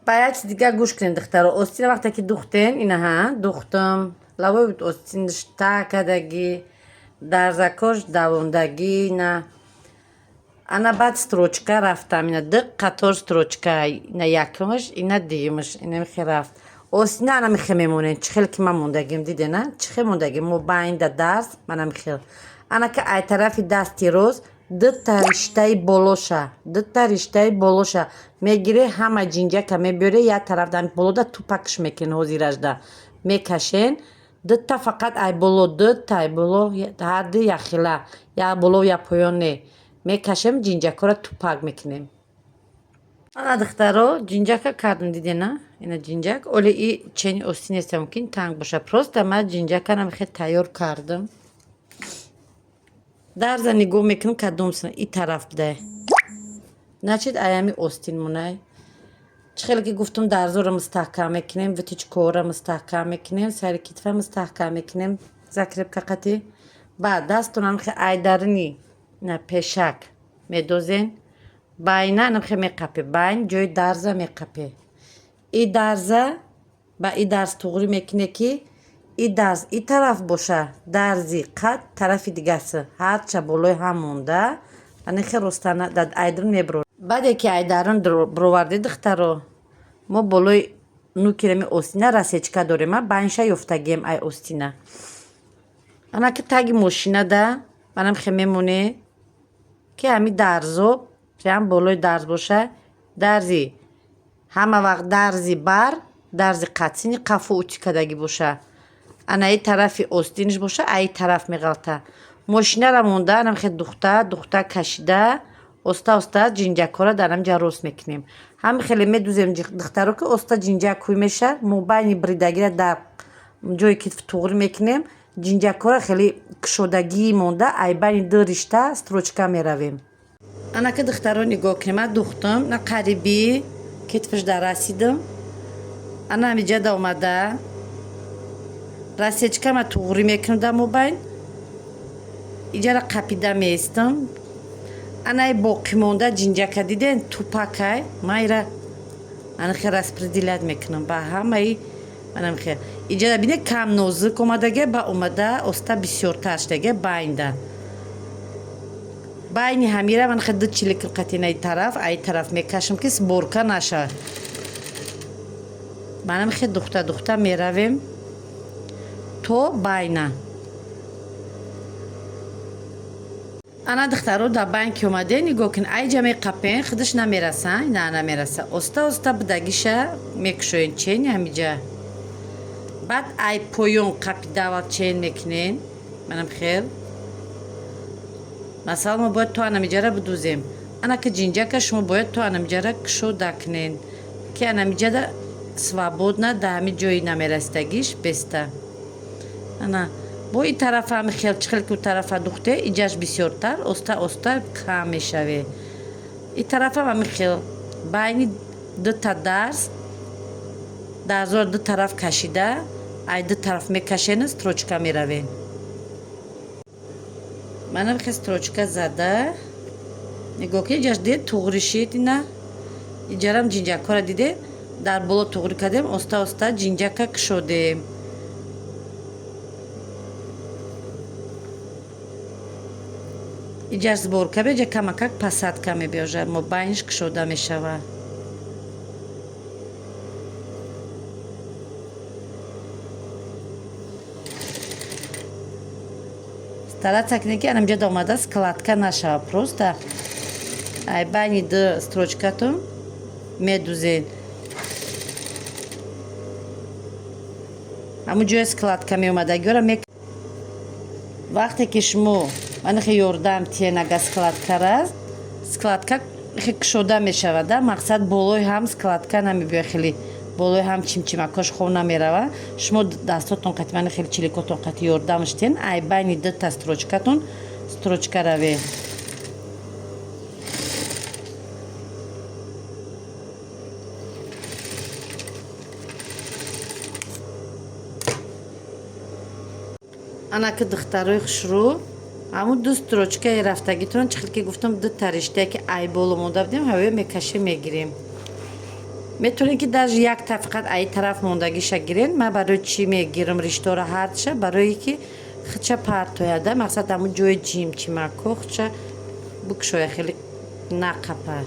Ба як чиз дигар гӯш кунед, духтаро. Остина вақте ки духтен, инаҳа духтам, лавои остинш та кардагӣ, дарзакош давондагӣ, ина ана баъд строчка рафтам, ина ду қатор строчка, ина якумаш, ина дуюмаш, ина михе рафт. Остина ана михе мемонем, чӣ хел ки ман мондагим, дидена, чӣ хел мондагим, мо байнда дарс, мана михел. Ана ки ай тарафи дасти рост дута риштаи болоша, дута риштаи болоша мегире, ҳама ҷинҷака мебиёре, як тараф дар болода тупакш мекунен, ҳозиражда мекашен, дута фақат ай боло, дута ай боло, ҳарду яхела, як боло, як поён не. Мекашем, ҷинҷакҳоро тупак мекунем. Ана духтаро, ҷинҷака кардем, дидена, ина ҷинҷак. Оли и чени остин неста, мумкин танг боша. Просто ман ҷинҷаканам хел тайёр кардам. Дарза нигоҳ мекунам, кадом и тараф будай. Значит, аями остин монай. Чӣ хеле ки гуфтум, дарзоро мустаҳкам мекунем, вытачкаҳоро мустаҳкам мекунем, сари китфа мустаҳкам мекунем, закрепка қатӣ. Баъд дастонам хе айдарини на пешак медозен, байна намхе меқапе, байн ҷои дарза меқапе. И дарза ба и дарз туғрӣ мекуне, ки и дарз и тараф боша, дарзи қад тарафи дигаст, ҳарча болои ҳам монда, анихе ростана айдарун мебурор. Баъде ки айдарун бироварди, духтаро, мо болои нукирами остина рассечка дорем, а байнша ёфтагием ай остина. Ана ки таги мошинада манам хе мемоне, ки ҳами дарзо прям болои дарз боша, дарзи ҳама вақт дарзи бар дарзи қатсини қафо утикадагӣ боша, ана и тарафи остиниш боша, аи тараф меғалта. Мошинара монда, анам хе духта духта кашида, оста оста ҷинҷакҳоро дар ҳамҷа рост мекунем. Ҳами хеле медузем, духтаро, ки оста ҷинҷак кӯй меша, мобайни бридагира дар ҷое ки туғрӣ мекунем, ҷинҷакҳоро хеле кушодагӣ монда, ай байни ду ришта строчка меравем. Анака, духтаро, нигоҳ кунем, ман духтам, на қариби китфаш дар расидам, ана ҳамиҷада омада рассечка ма туғрӣ мекунам, дар мобайн иҷара қапида меистам. Анаи боқимонда ҷинҷака диден, тупакай, ман ира анахе распределять мекунам ба ҳамаи манамхе. Иҷара бине, кам нозук омадаге, ба омада оста бисёртар шудаге байнда. Байни ҳамира ман хе ду чилик қатинаи тараф, ай тараф мекашам, ки сборка нашавад. Манам хе духта духта меравем то байна. Ана, духтаро, дар байн ки омаде, нигоҳ кун, айҷа меқапен, худаш намераса, на намераса. Оста оста будагиша мекушоен чени ҳамиҷа. Баъд ай поён қапида аввал чен мекунен, манам хел. Масалан, мо бояд то анамиҷара бидузем. Ана ки ҷинҷака шумо бояд то анамиҷара кушода кунен, ки анамиҷада свободна дар ҳами ҷои намерасидагиш беста. Ана бо ин тарафа ҳами хел, чӣ хел ки у тарафа духте, иҷаш бисёртар, оста оста кам мешаве. Ин тарафам ҳами хел, байни дута дарз, дарзоро ду тараф кашида, ай ду тараф мекашену строчка меравем. Манам хе строчка зада, нигоҳ кунед, иҷаш дид, туғрӣ шид. Ина иҷарам ҷинҷакҳоро диде, дар боло туғрӣ кардем, оста оста ҷинҷака кушодем. Иҷаш сборка беҷа камакак посадка мебиёжа, мобайниш кушода мешавад. Стараться кунед, ки анамҷода омада складка нашавад, просто ай байни ду строчкатон медузед. Ҳамун ҷоя складка меомадагиёра вақте ки шумо манихе ёрдам тиен, агар складка раст, складка хе кушода мешавад, да мақсад болои ҳам складка намебиёяд, хеле болои ҳам чимчимакош хоб намерава. Шумо дастотон қати мани хеле чиликотон қати ёрдамш тиен, ай байни дута строчкатон строчка раве. Анаки, духтарои хушрӯ, ҳамун ду строчкаи рафтагитон, чӣ хел ки гуфтам, дута риштае ки ай боло монда будем, ҳавоя мекашем, мегирем. Метавонед, ки даже якта фақат аи тараф мондагиша гирен. Ман барои чӣ мегирам риштора ҳардша? Барое ки худша партояда, мақсад, ҳамун ҷои чимчимако худша букшоя, хеле нақапа.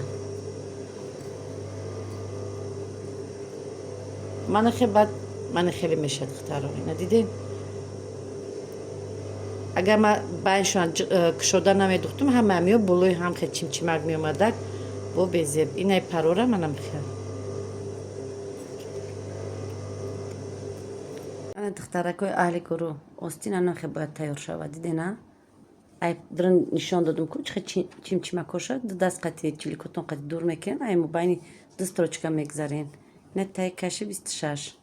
Мана хе, баъд мана хеле мешад, духтаро. Ина дидем. Агар ман байншон кушода намедухтум, ҳама ҳамиё болои ҳам хел чимчимак меомадак, бо безеб. Инай парора манам хел. Ана, духтаракои аҳли гурӯҳ, остин ана хел бояд тайёр шавад. Дидена, ай дрин нишон додум ку, чихе чимчимакоша ду даст қати чиликотон қати дур мекунен, ай мобайни ду строчка мегзарен. Ина таи каши 26.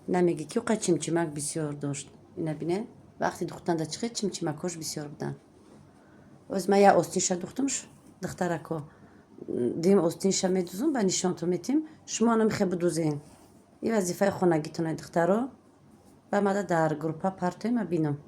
Намегӣ, ки оқа чимчимак бисёр дошт. Ина бинед, вақти духтанда чихе чимчимакош бисёр буданд. Оз ман як остинша духтум, духтарако. Дим остинша медузум, ба нишонтон метим. Шумо анам хе будузен. И вазифаи хонагитоне, духтаро. Ба мада дар группа партоем, ма бинам.